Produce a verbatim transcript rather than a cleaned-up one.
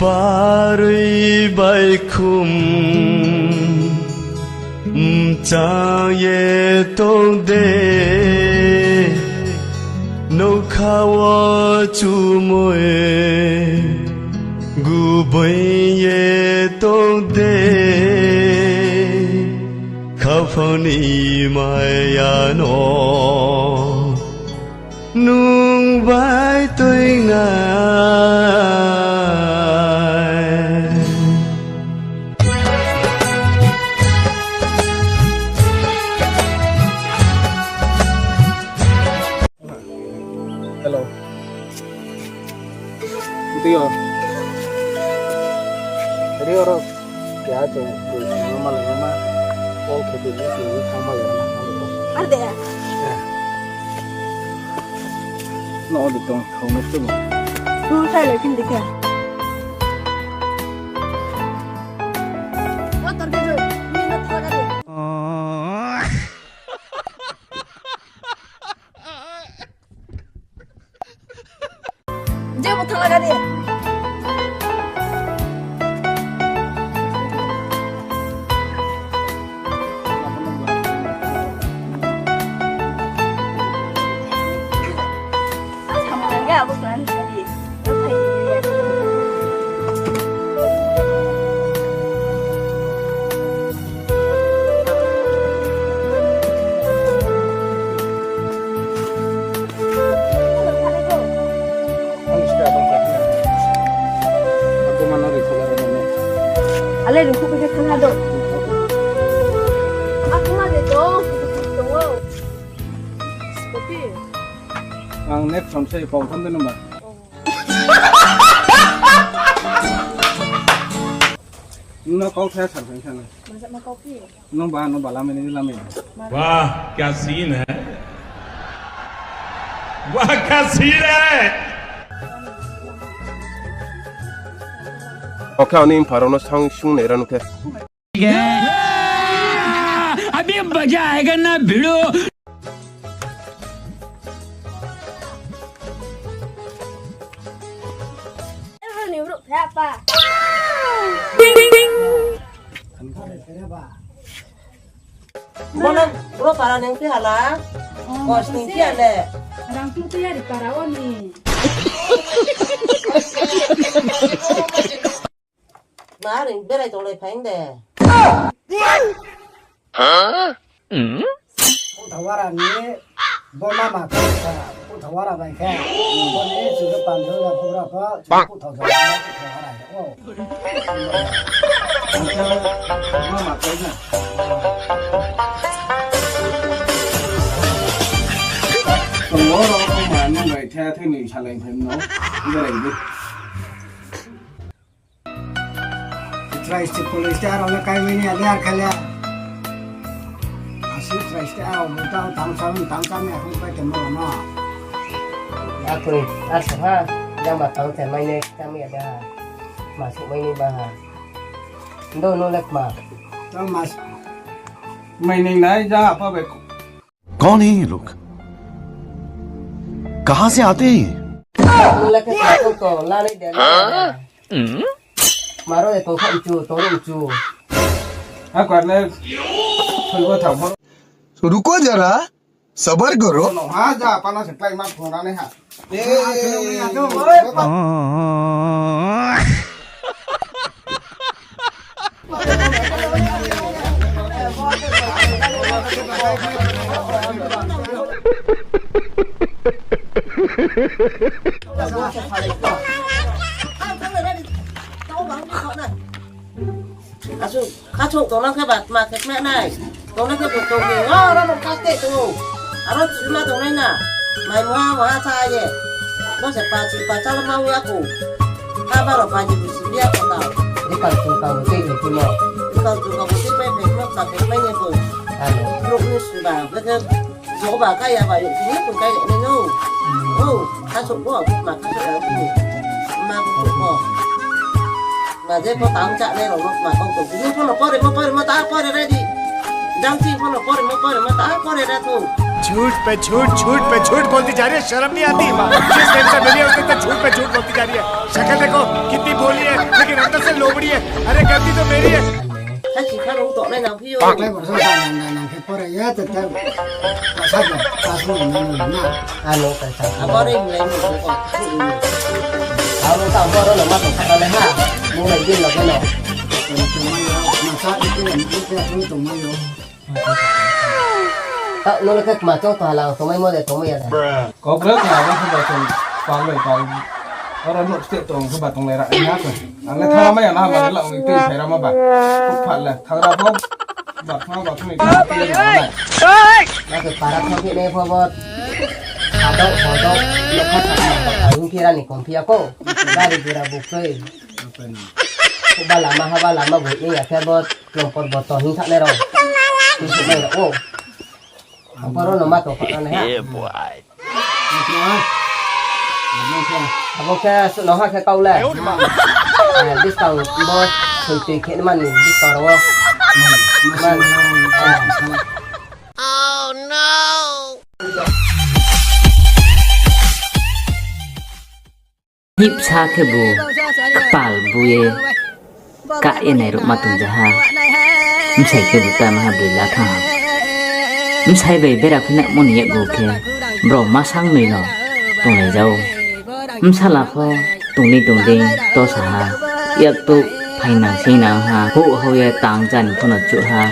Baroi bai khum mchang ye tong de, nougkha wo chumui guboi ye tong de, khaphang ni maya no nung bai tuinai. Hello. Dio. Dio ro. Kya to? Mama le mama. Kol khete ni sini mama le mama. Ar de. No, de tong, kau na tu. Tu sai le kin dikha. Motor ke jo, ni na thara de. Je, bo thangla gari. Sama nang ya, bo klan tadi. Ale rungkhuh bai khe thangha do. Akuma de do, tongo. Ang next samsai pau tham de number. Nung no kau khe sar phai kha na. Masa ma kau phi? Nung ba, nung ba lamai ni lamai. Wah, kya scene hai. Wah, kya scene hai. Oke, ani mpha rao no sang sung nai ra nung khe. अभी मजा आएगा ना भिड़ो। Bono, bro, para neng phi hala? Kos neng phi ale? Rang tu tiyari para oni. Ma, ring berai tonglai phaing de. Huh? Puthawara ni bo mama kha, puthawara bai kha. Bo ni chwngno panjo da phobra pho, chwng puthawara, puthawara. Oh. Mama kha na. Tongo ro ko mani bai tha thini salai phaimo. Berai di. Try se police te aro le kai mini ade ar khale. Asi try se aro mo tang tang sam tang sam ya hung pai te mo no. Akuni, asa ha, jama tang te mai ne kami ade ha. Masuk mai ni ba ha. Ndo no lek ma. Tang mas. Mai ni nai ja apa be. कौन है ये लोग? कहां से आते हैं ये? Nung le khe kha tong tong, la nai de, la nai de. Maro de tong kha mchu, tong ri mchu. Ha, kar le, phai bo thang phor. रुको जरा, सबर करो। No ha, ja, apa no se pai ma phone ra nai ha. Asu. Khathouh tongna khe ba tma khe khnai nai. Tongna khe bo tong ni. O, aro no kha te tong ou. Aro chima tongnai na. Mai muha muha sa ye. Bo se pachi pacha le ma ya ko. Kha ba ro pachi bu si ya ko ta. Ni kal tu kal bu tei ni tu no. Ni kal tu kal bu tei pai pai no kha pai pai ni ko. Ano. Ruk ni su ba. Be khe. Joba kaya ba yo, sini pun kaya ni no. O, khaso bo, ma khaso ya ko. Ma ko ko. Ma je ko tang cha ne ro, ma ko ko. Sini pun pore mo, pore mo, ta pore ready. Jang si pun pore mo, pore mo, ta pore ra ko. झूठ पे झूठ, झूठ पे झूठ बोलती जा रही है, शर्म नहीं आती? जिस दिन से मिली है, उस दिन से झूठ पे झूठ बोलती जा रही है। शक्ल देखो, कितनी भोली है, लेकिन अंदर से लोमड़ी है। अरे, गलती तो मेरी है। Sachi kha rung tongnai nang phi o. Taklai borsa sa nang nang nang khe pore ya, te te. Sa ja, sa su nang nang na. Ano ka sa. Abo re mlai mo ko. Abo ta abo ro no ma tong kha le ha. Mo lai din lo ke no. Tongmai yo, ma sa itu, itu, itu tongmai yo. Tao no le khe kma chong tong hala, tongmai mo de, tongmai ya de. Kau bre kma bre khe ba chong pang lai pang. Oro no step tong khe ba tong lai ra ya khe. Ang le thang mai ya na ba la ong tei phai ra ma ba. Kuk phat le thang ra bo. Ba thang ba thang ni. Na khe para thang phi ne pho bo. Hadok, hodok, lokha sa ba. Ang phi ra ni kom phi ya ko. Gari gura bu kroi. Ba lama ha ba lama bu ni ya khe bo. Klom por bo to hing thanai rao. Hing thanai rao o. Abo ro no ma tong kha nai ha. Abo khe suh no ha khe kau le. Eh, buskang bo soi tui khe man ni buskang rao o. Man. Eh. Hipsa khebu kpal bu ye kah ye nairuh ma tong ja ha. Bsai khebu tma ha boi la thanng ha. Bsai bai bera khuinamo ni yakgu khe brao ma sangnoi no tonglai ja ou. Bsala pho tongdei tongdei to sa ha. Yak tuh phainang singnang ha. Houh hou ye tang jani pho no chuh ha.